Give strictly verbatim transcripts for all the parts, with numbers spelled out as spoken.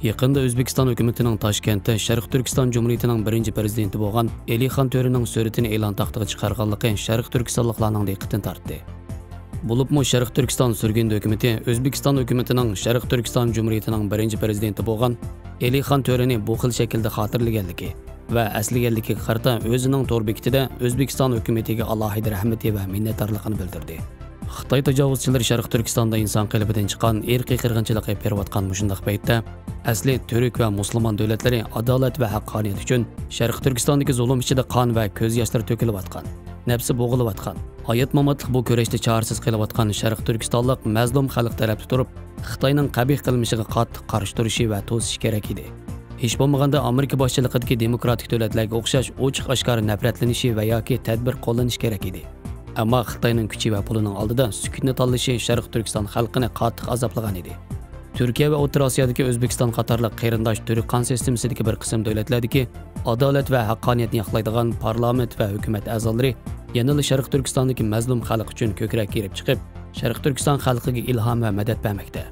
يېقىندا ئۆزبېكىستان ھۆكۈمىتىنىڭ تاشكەنتتە شەرقىي تۈركىستان جۇمھۇرىيىتىنىڭ بىرىنچى پىرېزىدېنتى بولغان ئېلىخان تۆرىنىڭ سۈرىتىنى ئېلان تاختىغا چىقارغانلىقى شەرقىي تۈركىستانلىقلارنىڭ دىققىتىنى تارتتى. بولۇپمۇ شەرقىي تۈركىستان سۈرگۈندە ھۆكۈمىتى ئۆزبېكىستان ھۆكۈمىتىنىڭ شەرقىي تۈركىستان جۇمھۇرىيىتىنىڭ بىرىنچى پىرېزىدېنتى بولغان ئېلىخان تۆرىنى بۇ خىل شەكىلدە خاتىرىلىگەنلىكى ۋە ئەسلىگەنلىكىگە قارىتا ئۆزىنىڭ تور بېكىتىدە ئۆزبېكىستان ھۆكۈمىتىگە ئالاھىدە رەھمىتى ۋە مىننەتدارلىقىنى بىلدۈردى. خىتاي تاجاۋۇزچىلىرى شەرقىي تۈركىستاندا ئىنسان قېلىپىدىن چىققان ئىرقىي قىرغىنچىلىق ئېلىپ بېرىۋاتقان مۇشۇنداق پەيتتە، ئەسلى تۈرك ۋە مۇسۇلمان دۆلەتلىرى ئادالەت ۋە ھەققانىيەت ئۈچۈن شەرقىي تۈركىستاندىكى زۇلۇم ئىچىدە قان ۋە كۆز ياشلىرى تۆكۈلۈۋاتقان، نەپسى بوغۇلۇۋاتقان، ھايات-ماماتلىق بۇ كۈرەشتە چارىسىز قېلىۋاتقان شەرقىي تۈركىستانلىق مەزلۇم خەلق تەرەپتە تۇرۇپ، خىتاينىڭ قەبىھ قىلمىشىغا قاتتىق قارشى تۇرۇشى ۋە توسۇشى كېرەك ئىدى. ھېچ بولمىغاندا ئامېرىكا باشچىلىقىدىكى دېموكراتىك دۆلەتلەرگە ئوخشاش ئوچۇق-ئاشكارا نەپرەتلىنىشى ۋە ياكى تەدبىر قوللىنىشى كېرەك ئىدى. ئەمما خىتاينىڭ كۈچى ۋە پۇلىنىڭ ئالدىدا سۈكۈتنى تاللىشى شەرقىي تۈركىستان خەلقىنى قاتتىق ئازابلىغان ئىدى. تۈركىيە ۋە ئوتتۇرا ئاسىيادىكى ئۆزبېكىستان قاتارلىق قېرىنداش تۈرك قان سىستېمىسىدىكى بىر قىسىم دۆلەتلەردىكى ئادالەت ۋە ھەققانىيەتنى ياقلايدىغان پارلامېنت ۋە ھۆكۈمەت ئەزالىرى يەنىلا شەرقىي تۈركىستاندىكى مەزلۇم خەلق ئۈچۈن كۆكرەك كېرىپ چىقىپ، شەرقىي تۈركىستان خەلقىگە ئىلھام ۋە مەدەت بەرمەكتە.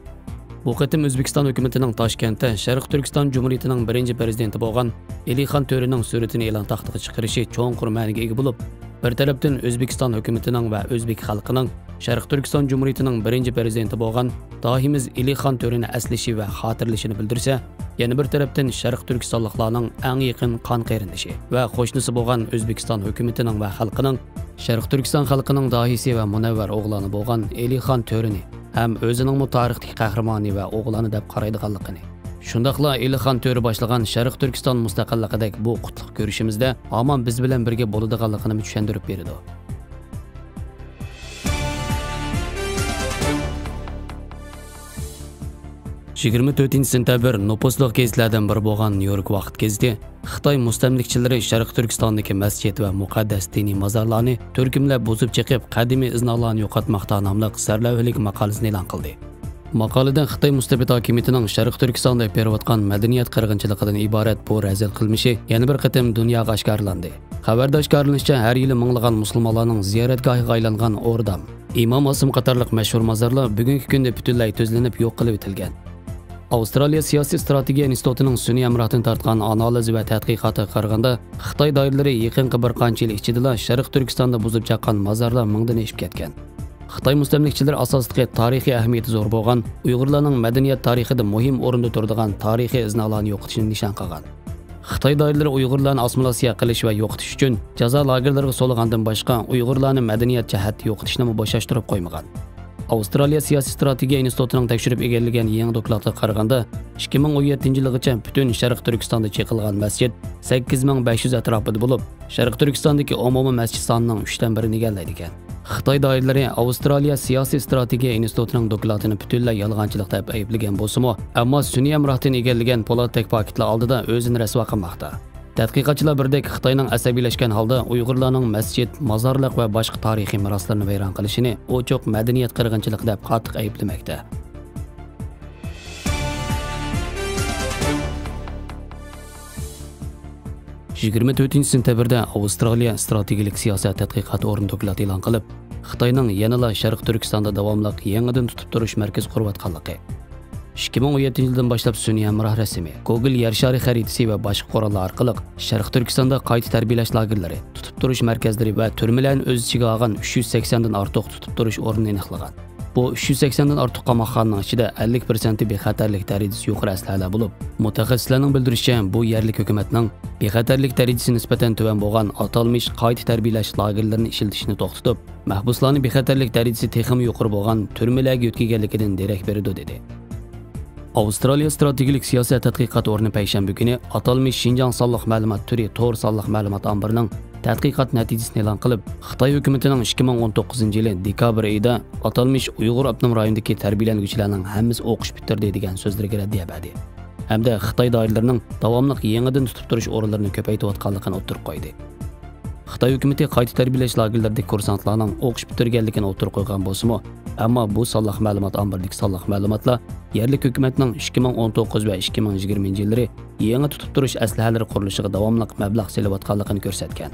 بۇ قېتىم ئۆزبېكىستان ھۆكۈمىتىنىڭ تاشكەنتتە شەرقىي تۈركىستان جۇمھۇرىيىتىنىڭ بىرىنچى پىرېزىدېنتى بولغان ئېلىخان تۆرىنىڭ سۈرىتىنى ئېلان تاختىغا چىقىرىشى چوڭقۇر مەنىگە ئىگە بولۇپ، بىر تەرەپتىن ئۆزبېكىستان ھۆكۈمىتىنىڭ ۋە ئۆزبېك خەلقىنىڭ شەرقىي تۈركىستان جۇمھۇرىيىتىنىڭ بىرىنچى پىرېزىدېنتى بولغان داھىيىمىز ئېلىخان تۆرىنى ئەسلىشى ۋە خاتىرىلىشىنى بىلدۈرسە، يەنە بىر تەرەپتىن شەرقىي تۈركىستانلىقلارنىڭ ئەڭ يېقىن قان قېرىندىشى ۋە قوشنىسى بولغان ئۆزبېكىستان ھۆكۈمىتىنىڭ ۋە خەلقىنىڭ شەرقىي تۈركىستان خەلقىنىڭ داھىيسى ۋە مۇنەۋۋەر ئوغلانى بولغان ئېلىخان تۆرىنى ھەم ئۆزىنىڭمۇ تارىختىكى قەھرىمانى ۋە ئوغلانى دەپ قارايدىغانلىقىنى، شۇنداقلا ئېلىخان تۆرە باشلىغان شەرقىي تۈركىستان مۇستەقىللىقىدەك بۇ قۇتلۇق كۆرۈشىمىزدە ھامان بىز بىلەن بىرگە بولىدىغانلىقىنىمۇ چۈشەندۈرۈپ بېرىدۇ. يىگىرمە تۆتىنچى سېنتەبىر نوپۇسلۇق گېزىتلەردىن بىرى بولغان نيۇ يورك ۋاقىت گېزىتى خىتاي مۇستەملىكىچىلىرى شەرقىي تۈركىستاندىكى مەسچىت ۋە مۇقەددەس دىنىي مازارلارنى تۈركۈملەپ بۇزۇپ چېقىپ، قەدىمىي ئىزنالارنى يوقاتماقتا ناملىق سەرلەۋھىلىك ماقالىسىنى ئېلان قىلدى. ماقالىدە خىتاي مۇستەبىت ھاكىمىيىتىنىڭ شەرقىي تۈركىستاندا ئېلىپ بېرىۋاتقان مەدەنىيەت قىرغىنچىلىقىدىن ئىبارەت بۇ رەزىل قىلمىشى يەنە بىر قېتىم دۇنياغا ئاشكارىلاندى. خەۋەردە ئاشكارىلىنىشىچە، ھەر يىلى مىڭلىغان مۇسۇلمانلارنىڭ زىيارەتگاھىغا ئايلانغان ئوردام، ئىمام ئاسىم قاتارلىق مەشھۇر مازارلار بۈگۈنكى كۈندە پۈتۈنلەي تۈزلىنىپ يوق قىلىۋېتىلگەن. ئاۋسترالىيە سىياسىي ئىستراتېگىيە ئىنستىتۇتىنىڭ سۈنئىي ھەمراھتىن تارتقان ئانالىز ۋە تەتقىقاتىغا قارىغاندا، خىتاي دائىرىلىرى يېقىنقى بىر قانچە يىل ئىچىدىلا شەرقىي تۈركىستاندا بۇزۇپ چاققان مازارلار مىڭدىن ئېشىپ كەتكەن. خىتاي مۇستەملىكىچىلىرى ئاساسلىقى تارىخىي ئەھمىيىتى زور بولغان، ئۇيغۇرلارنىڭ مەدەنىيەت تارىخىدا مۇھىم ئورۇندا تۇرىدىغان تارىخىي ئىزنالارنى يوقىتىشنى نىشان قىلغان. خىتاي دائىرىلىرى ئۇيغۇرلارنى ئاسسىمىلياتسىيە قىلىش ۋە يوقىتىش ئۈچۈن جازا لاگېرلىرىغا سولىغاندىن باشقا، ئۇيغۇرلارنى مەدەنىيەت جەھەتتە يوقىتىشنىمۇ بوشاشتۇرۇپ قويمىغان. ئاۋسترالىيە سىياسىي ئىستراتېگىيە ئىنستىتۇتىنىڭ تەكشۈرۈپ ئىگىلىگەن يېڭى دوكلاتىغا قارىغاندا، ئىككى مىڭ ئون يەتتىنچى يىلغىچە پۈتۈن شەرقىي تۈركىستاندا چېقىلغان مەسچىت سەككىز مىڭ بەش يۈز ئەتراپىدا بولۇپ، شەرقىي تۈركىستاندىكى ئومۇمىي مەسچىت سانىنىڭ ئۈچتىن بىرىنى ئىگىلەيدىكەن. خىتاي دائىرىلىرى ئاۋسترالىيە سىياسىي ئىستراتېگىيە ئىنستىتۇتىنىڭ دوكلاتىنى پۈتۈنلەي يالغانچىلىق دەپ ئەيىبلىگەن بولسىمۇ، ئەمما سۈنئىي ھەمراھتىن ئىگىلىگەن پولاتتەك پاكىتلار ئالدىدا ئۆزىنى رەسۋا قىلماقتا. تەتقىقاتچىلار بىردەك خىتاينىڭ ئەسەبىيلەشكەن ھالدا ئۇيغۇرلارنىڭ مەسچىت، مازارلىق ۋە باشقا تارىخىي مىراسلىرىنى ۋەيران قىلىشىنى ئوچۇق مەدەنىيەت قىرغىنچىلىقى دەپ قاتتىق ئەيىبلىمەكتە. يىگىرمە تۆتىنچى سېنتەبىردە ئاۋسترالىيە ئىستراتېگىيەلىك سىياسەت تەتقىقات ئورنى دوكلات ئېلان قىلىپ، خىتاينىڭ يەنىلا شەرقىي تۈركىستاندا داۋاملىق يېڭىدىن تۇتۇپ تۇرۇش مەركىزى قۇرۇۋاتقانلىقى، ئىككى مىڭ ئون يەتتىنچى يىلدىن باشلاپ سۈنئىي ھەمراھ رەسىمى، گوگل يەر شارى خەرىتىسى ۋە باشقا قوراللار ئارقىلىق شەرقىي تۈركىستاندا قايتا تەربىيەلەش لاگېرلىرى، تۇتۇپ تۇرۇش مەركەزلىرى ۋە تۈرمىلەرنى ئۆز ئىچىگە ئالغان ئۈچ يۈز سەكسەندىن ئارتۇق تۇتۇپ تۇرۇش ئورنىنى ئېنىقلىغان. بۇ ئۈچ يۈز سەكسەندىن ئارتۇق قاماقخانىنىڭ ئىچىدە ئەللىك پىرسەنتى بىخەتەرلىك دەرىجىسى يۇقىرى ئەسلىھەلەر بولۇپ، مۇتەخەسسىسلەرنىڭ بىلدۈرۈشىچە، بۇ يەرلىك ھۆكۈمەتنىڭ بىخەتەرلىك دەرىجىسى نىسبەتەن تۆۋەن بولغان ئاتالمىش قايتا تەربىيەلەش لاگېرلىرىنى ئىشلىتىشنى توختىتىپ، مەھبۇسلارنى بىخەتەرلىك دەرىجىسى تېخىمۇ يۇقىرى بولغان تۈرمىلەرگە يۆتكىگەنلىكىدىن دېرەك بېرىدۇ، دېدى. ئاۋسترالىيە ئىستراتېگىيەلىك سىياسەت تەتقىقات ئورنى پەيشەنبە كۈنى ئاتالمىش شىنجاڭ سانلىق مەلۇمات تۈرى تور سانلىق مەلۇمات ئامبىرىنىڭ تەتقىقات نەتىجىسىنى ئېلان قىلىپ، خىتاي ھۆكۈمىتىنىڭ ئىككى مىڭ ئون توققۇزىنچى يىلى دېكابىر ئېيىدا ئاتالمىش ئۇيغۇر ئاپتونوم رايونىدىكى تەربىيەلەنگۈچىلەرنىڭ ھەممىسى ئوقۇش پۈتتۈردى دېگەن سۆزلىرىگە رەددىيە بەردى ھەمدە خىتاي دائىرىلىرىنىڭ داۋاملىق يېڭىدىن تۇتۇپ تۇرۇش ئورۇنلىرىنى كۆپەيتىۋاتقانلىقىنى ئوتتۇرىغا قويدى. خىتاي ھۆكۈمىتى قايتا تەربىيەلەش لاگېرلىرىدىكى كۇرسانتلارنىڭ ئوقۇش پۈتتۈرگەنلىكىنى ئوتتۇرىغا قويغان بولسىمۇ، ئەمما بۇ سانلىق مەلۇمات ئامبىرىدىكى سانلىق مەلۇماتلار يەرلىك ھۆكۈمەتنىڭ ئىككى مىڭ ئون توققۇز ۋە ئىككى مىڭ يىگىرمىنچى يىللىرى يېڭى تۇتۇپ تۇرۇش ئەسلىھەلىرى قۇرۇلۇشىغا داۋاملىق مەبلەغ سېلىۋاتقانلىقىنى كۆرسەتكەن.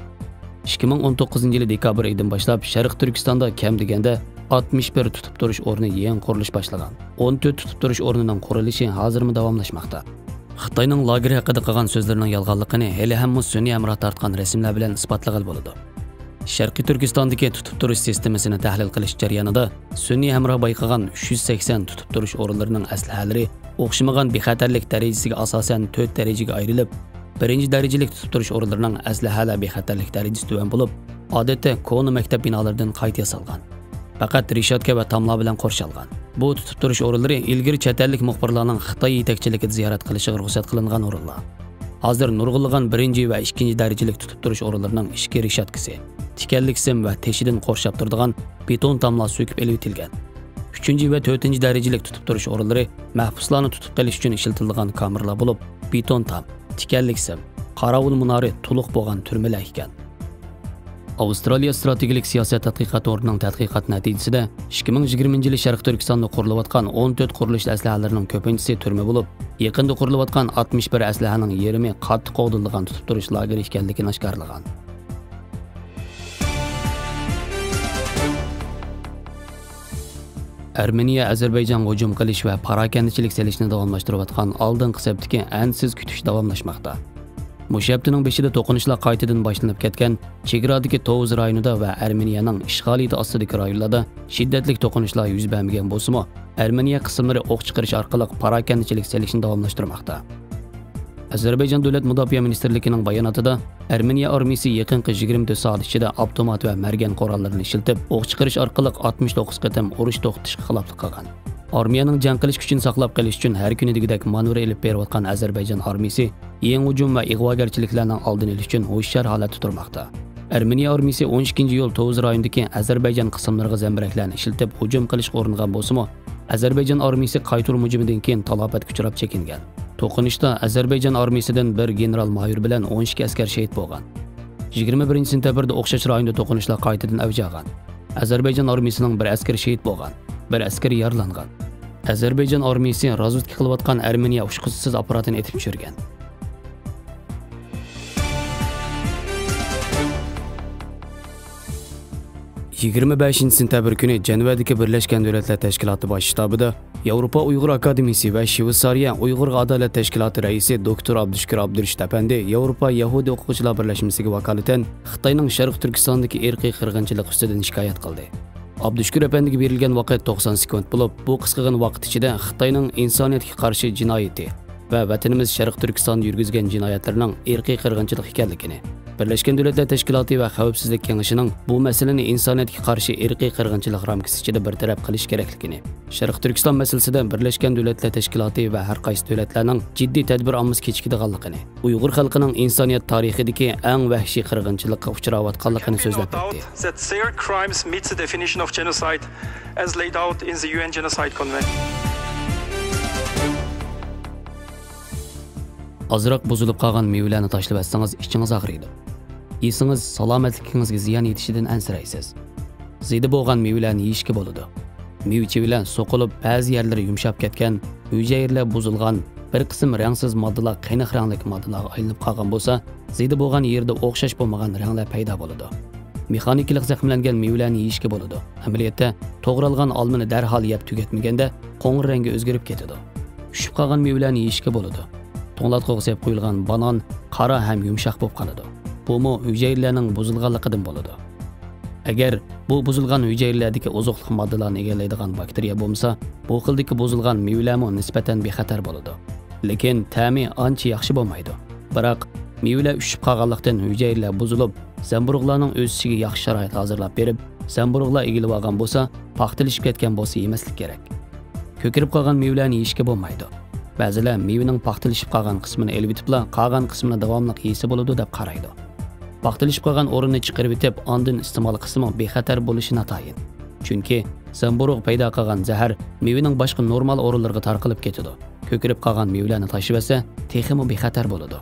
ئىككى مىڭ ئون توققۇزىنچى يىلى دېكابىر ئېيىدىن باشلاپ شەرقىي تۈركىستاندا كەم دېگەندە ئاتمىش بىر تۇتۇپ تۇرۇش ئورنى يېڭى قۇرۇلۇش باشلىغان. ئون تۆت تۇتۇپ تۇرۇش ئورنىنىڭ قۇرۇلۇشى ھازىرمۇ داۋاملاشماقتا. خىتاينىڭ لاگېر ھەققىدە قىلغان سۆزلىرىنىڭ يالغانلىقىنى ھېلىھەممۇ سۈنئىي ھەمراھ تارتقان رەسىملەر بىلەن ئىسپاتلىغىلى بولىدۇ. شەرقىي تۈركىستاندىكى تۇتۇپ تۇرۇش سىستېمىسىنى تەھلىل قىلىش جەريانىدا سۈنئىي ھەمراھ بايقىغان ئۈچ يۈز سەكسەن تۇتۇپ تۇرۇش ئورۇنلىرىنىڭ ئەسلىھەلىرى ئوخشىمىغان بىخەتەرلىك دەرىجىسىگە ئاساسەن تۆت دەرىجىگە ئايرىلىپ، بىرىنچى دەرىجىلىك تۇتۇپ تۇرۇش ئورۇنلىرىنىڭ ئەسلىھەلەر بىخەتەرلىك دەرىجىسى تۆۋەن بولۇپ، ئادەتتە كونا مەكتەپ بىنالىرىدىن قايتا ياسالغان. پەقەت رېشاتكا ۋە تاملار بىلەن قورشالغان. بۇ تۇتۇپ تۇرۇش ئورۇنلىرى ئىلگىرى چەت ئەللىك مۇخبىرلارنىڭ خىتاي يېتەكچىلىكىدە زىيارەت قىلىشىغا رۇخسەت قىلىنغان ئورۇنلار. ھازىر نۇرغۇنلىغان بىرىنچى ۋە ئىككىنچى دەرىجىلىك تۇتۇپ تۇرۇش ئورۇنلىرىنىڭ ئىچكى رېشاتكىسى، تىكەنلىك سىم ۋە تېشىدىن قورشاپ تۇرىدىغان بېتون تاملار سۆكۈپ ئېلىۋېتىلگەن. ئۈچىنچى ۋە تۆتىنچى دەرىجىلىك تۇتۇپ تۇرۇش ئورۇنلىرى مەھبۇسلارنى تۇتۇپ قېلىش ئۈچۈن ئىشلىتىلىدىغان كامېرلار بولۇپ، بېتون تام، تىكەنلىك سىم، قاراۋۇل مۇنارى تولۇق بولغان تۈرمىلەر ئىكەن. ئاۋسترالىيە ئىستراتېگىيەلىك سىياسەت تەتقىقات ئورنىنىڭ تەتقىقات نەتىجىسىدە، ئىككى مىڭ يىگىرمىنچى يىلى شەرقىي تۈركىستاندا قۇرۇلۇۋاتقان ئون تۆت قۇرۇلۇش ئەسلىھەلىرىنىڭ كۆپىنچىسى تۈرمە بولۇپ، يېقىندا قۇرۇلۇۋاتقان ئاتمىش بىر ئەسلىھەنىڭ يېرىمى قاتتىق قوغدىلىدىغان تۇتۇپ تۇرۇش لاگېرى ئىكەنلىكىنى ئاشكارىلىغان. ئەرمېنىيە ئەزەربەيجانغا ھۇجۇم قىلىش ۋە پاراكەندىچىلىك سېلىشنى داۋاملاشتۇرۇۋاتقان ئالدىنقى سەپتىكى ئەنسىز كۈتۈش داۋاملاشماقتا. مۇشۇ ھەپتىنىڭ بېشىدا توقۇنۇشلار قايتىدىن باشلىنىپ كەتكەن چېگرادىكى توۋۇز رايونىدا ۋە ئەرمېنىيەنىڭ ئىشغالىيىتى ئاستىدىكى رايونلاردا شىددەتلىك توقۇنۇشلار يۈز بەرمىگەن بولسىمۇ، ئەرمېنىيە قىسىملىرى ئوق چىقىرىش ئارقىلىق پاراكەندىچىلىك سېلىشنى داۋاملاشتۇرماقتا. ئەزەربەيجان دۆلەت مۇداپىئە مىنىستىرلىكىنىڭ باياناتىدا، ئەرمېنىيە ئارمىيىسى يېقىنقى يىگىرمە تۆت سائەت ئىچىدە ئاپتومات ۋە مەرگەن قوراللىرىنى ئىشلىتىپ، ئوق چىقىرىش ئارقىلىق ئاتمىش توققۇز قېتىم ئۇرۇش توختىتىشقا خىلاپلىق قىلغان. ئارمىيەنىڭ جەڭ قىلىش كۈچىنى ساقلاپ قېلىش ئۈچۈن ھەر كۈنى دېگۈدەك مانېۋىر ئېلىپ بېرىۋاتقان ئەزەربەيجان ئارمىيىسى يېڭى ھۇجۇم ۋە ئىغۋاگەرچىلىكلەرنىڭ ئالدىنى ئېلىش ئۈچۈن ھوشيار ھالەتتە تۇرماقتا. ئەرمېنىيە ئارمىيىسى ئون ئىككىنچى ئىيۇل توۋۇز رايونىدىكى ئەزەربەيجان قىسىملىرىغا زەمبىرەكلەرنى ئىشلىتىپ ھۇجۇم قىلىشقا ئۇرۇنغان بولسىمۇ، ئەزەربەيجان ئارمىيىسى قايتۇرما ھۇجۇمىدىن كېيىن تالاپەتكە ئۇچراپ چېكىنگەن. توقۇنۇشتا ئەزەربەيجان ئارمىيىسىدىن بىر گېنېرال مايور بىلەن ئون ئىككى ئەسكەر شېھىت بولغان. يىگىرمە بىرىنچى سېنتەبىردە ئوخشاش رايوندا توقۇنۇشلار قايتىدىن ئەۋج ئالغان. ئەزەربەيجان ئارمىيىسىنىڭ بىر ئەسكىرى شېھىت بولغان، بىر ئەسكىرى يارىلانغان. ئەزەربەيجان ئارمىيىسى رازۋېدكا قىلىۋاتقان ئەرمېنىيە ئۇچقۇچىسىز ئاپپاراتىنى ئېتىپ چۈشۈرگەن. يىگىرمە بەشىنچى سېنتەبىر كۈنى جەنۋەدىكى بىرلەشكەن دۆلەتلەر تەشكىلاتى باش شتابىدا ياۋروپا ئۇيغۇر ئاكادېمىيىسى ۋە شۋېتسارىيە ئۇيغۇرغا ئادالەت تەشكىلاتى رەئىسى دوكتور ئابدۇشۈكۈر ئابدۇرېشىت ئەپەندى ياۋروپا يەھۇدىي ئوقۇغۇچىلار بىرلەشمىسىگە ۋاكالىتەن خىتاينىڭ شەرقىي تۈركىستاندىكى ئىرقىي قىرغىنچىلىق ئۈستىدىن شىكايەت قىلدى. ئابدۇشۈكۈر ئەپەندىگە بېرىلگەن ۋاقىت توقسان سېكۇنت بولۇپ، بۇ قىسقىغىنە ۋاقىت ئىچىدە خىتاينىڭ ئىنسانىيەتكە قارشى جىنايىتى ۋە ۋەتىنىمىز شەرقىي تۈركىستاندا يۈرگۈزگەن جىنايەتلىرىنىڭ ئىرقىي قىرغىنچىلىق ئىكەنلىكىنى، بىرلەشكەن دۆلەتلەر تەشكىلاتى ۋە خەۋپسىزلىك كېڭىشىنىڭ بۇ مەسىلىنى ئىنسانىيەتكە قارشى ئىرقىي قىرغىنچىلىق رامكىسى ئىچىدە بىر تەرەپ قىلىش كېرەكلىكىنى، شەرقىي تۈركىستان مەسىلىسىدە بىرلەشكەن دۆلەتلەر تەشكىلاتى ۋە ھەر قايسى دۆلەتلەرنىڭ جىددىي تەدبىر ئالمىسا كېچىكىدىغانلىقىنى، ئۇيغۇر خەلقىنىڭ ئىنسانىيەت تارىخىدىكى ئەڭ ۋەھشىي قىرغىنچىلىققا ئۇچراۋاتقانلىقىنى سۆزلەپ ئۆتتى. That their crimes meet the definition of genocide as laid out in the U N Genocide Convention. ئازراق بۇزۇلۇپ قالغان مېۋىلەرنى تاشلىۋەتسىڭىز، ئىچىڭىز ئاغرىيدۇ. يېسىڭىز، سالامەتلىكىڭىزگە زىيان يېتىشىدىن ئەنسىرەيسىز. زېدە بولغان مېۋىلەرنى يېيىشكە بولىدۇ. مېۋە-چېۋىلەر سوقۇلۇپ، بەزى يەرلىرى يۇمشاپ كەتكەن، ھۈجەيرىلەر بۇزۇلغان، بىر قىسىم رەڭسىز ماددىلار قېنىق رەڭلىك ماددىلارغا ئايلىنىپ قالغان بولسا، زېدە بولغان يېرىدە ئوخشاش بولمىغان رەڭلەر پەيدا بولىدۇ. مېخانىكىلىق زەخىملەنگەن مېۋىلەرنى يېيىشكە بولىدۇ. ئەمەلىيەتتە، توغرالغان ئالمىنى دەرھال يەپ تۈگەتمىگەندە، قوڭۇر رەڭگە ئۆزگىرىپ كېتىدۇ. چۈشۈپ قالغان مېۋىلەرنى يېيىشكە بولىدۇ. توڭلاتقۇغا سېلىپ قويۇلغان بانان قارا ھەم يۇمشاق بولۇپ قالىدۇ. بۇمۇ ھۈجەيرىلەرنىڭ بۇزۇلغانلىقىدىن بولىدۇ. ئەگەر بۇ بۇزۇلغان ھۈجەيرىلەردىكى ئوزۇقلۇق ماددىلارنى ئىگىلەيدىغان باكتېرىيە بولمىسا، بۇ خىلدىكى بۇزۇلغان مېۋىلەرمۇ نىسبەتەن بىخەتەر بولىدۇ. لېكىن تەمى ئانچە ياخشى بولمايدۇ. بىراق، مېۋىلەر ئۈششۈپ قالغانلىقتىن ھۈجەيرىلەر بۇزۇلۇپ، زەمبۇرۇغلارنىڭ ئۆسۈشىگە ياخشى شارائىت ھازىرلاپ بېرىپ، زەمبۇرۇغلار ئىگىلىۋالغان بولسا، پاختىلىشىپ كەتكەن بولسا يېمەسلىك كېرەك. كۆكىرىپ قالغان مېۋىلەرنى يېيىشكە بولمايدۇ. بەزىلەر مېۋىنىڭ پاختىلىشىپ قالغان قىسمىنى ئېلىۋېتىپلا، قالغان قىسمىنى داۋاملىق يېسە بولىدۇ دەپ قارايدۇ. پاختىلىشىپ قالغان ئورۇننى چىقىرىۋېتىپ، ئاندىن ئىستېمال قىلسىمۇ بىخەتەر بولۇشى ناتايىن. چۈنكى زەمبۇرۇغ پەيدا قىلغان زەھەر مېۋىنىڭ باشقا نورمال ئورۇنلىرىغا تارقىلىپ كېتىدۇ. كۆكىرىپ قالغان مېۋىلەرنى تاشلىۋەتسە، تېخىمۇ بىخەتەر بولىدۇ.